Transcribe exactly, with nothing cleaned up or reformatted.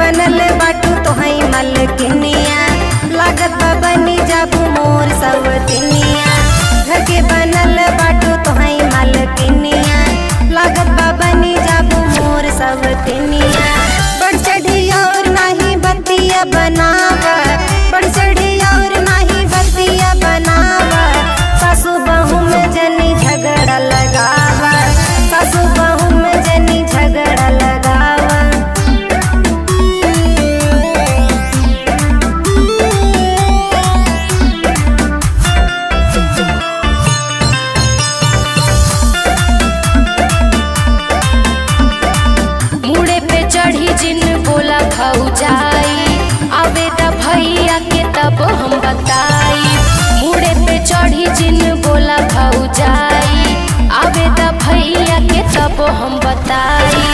बनल बाटू तोहई मलकिनिया, लागत बा बनी जाबू मोर सवतिनिया। घर के बनल बाटू तोहई मलकिनिया, लागत बा बनी जाबू मोर सवतिनिया। बढ़ चढ़ी और नाही बतिया बनावा, बढ़ चढ़ी और नाही बतिया बनावा। सासू बहू में जनी झगड़ा लगावा, सासू बहू में जनी झगड़ा लगावा। मुड़े पे चढ़ी जिन बोला भौजाई, आवे द भैया के तब हम बताई। मुड़े पे चढ़ी जिन बोला भौजाई, आवे द भैया के तब हम बताई।